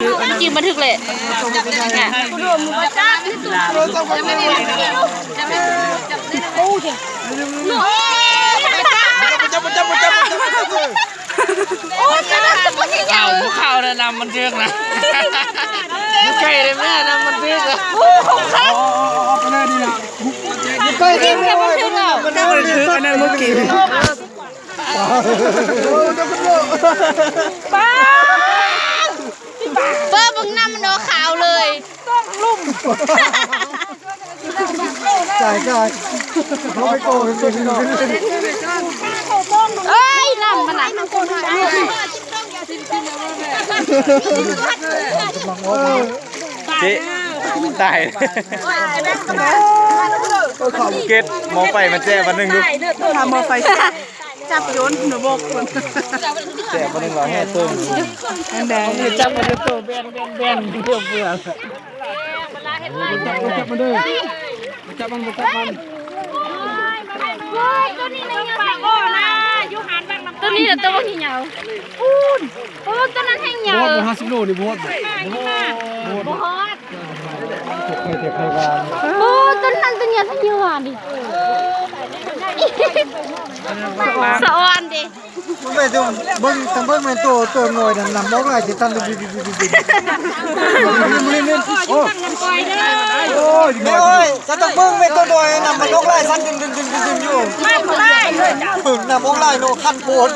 ຈິງບັນທຶກແຫຼະ ເອົາ ບໍ່ເຂົ້າແນະ ນຳບັນທຶກນະ ຢູ່ໃກ້ໄດ້ແມ່ ນຳບັນທຶກນະ ເອົາ ເອົາ ເອົາໄປເລີຍນີ້ນະ ຢູ່ໃກ້ໄດ້ແມ່ ນຳບັນທຶກນະ ບັນທຶກ ອັນນັ້ນມື້ກີ້ ປ້າ ເບິ່ງນຳມັນອອກຂາວເລີຍ ຕ້ອງລຸ່ມ ຈ່າຍ ຈ່າຍ ເອົາໄປກ່ອນ ເອີຍ ນຳມັນນະ ເອີ ເຈ ຕາຍ ເກັດ ໝໍໄຟມາແຈະບາດໜຶ່ງດູ ຫາໝໍໄຟ ຈັບໂຍນໜູບອກຄົນ ແຈະບໍ່ໄດ້ວ່າແຮະເຕີມ ອັນໃດຈັບບໍ່ໄດ້ໂຕ ແບນ ແບນ ແບນ ດຽວເບື່ອ ຈັບ ຈັບມັນເດີ ຈັບມັນ ຈັບມັນ ໂອ້ຍ ໂຕນີ້ນະ ໂຕນີ້ນະ ໂຕບັກໃຫຍ່ ໂອ້ ໂຕນັ້ນແຮງໃຫຍ່ ບໍ່ຮອດ ຫ້າສິບໂລນີ້ ບໍ່ຮອດ ບໍ່ຮອດ ໂອ້ ໂຕນັ້ນໂຕໃຫຍ່ ສະອອນເດ້ ເບິ່ງ ເບິ່ງແມ່ນໂຕ ໂຕນ້ອຍນັ້ນ ນຳອອກຫຼາຍຊິ ຕັນ ໂອ້ ໂອ້ຍ ແມ່ເອີຍ ຈະຕ້ອງເບິ່ງແມ່ນໂຕນ້ອຍ ນຳມັນອອກຫຼາຍ ສັນ ດຶງໆໆໆຢູ່ ເບິ່ງນຳອອກຫຼາຍເນາະ ຄັນໂພດ.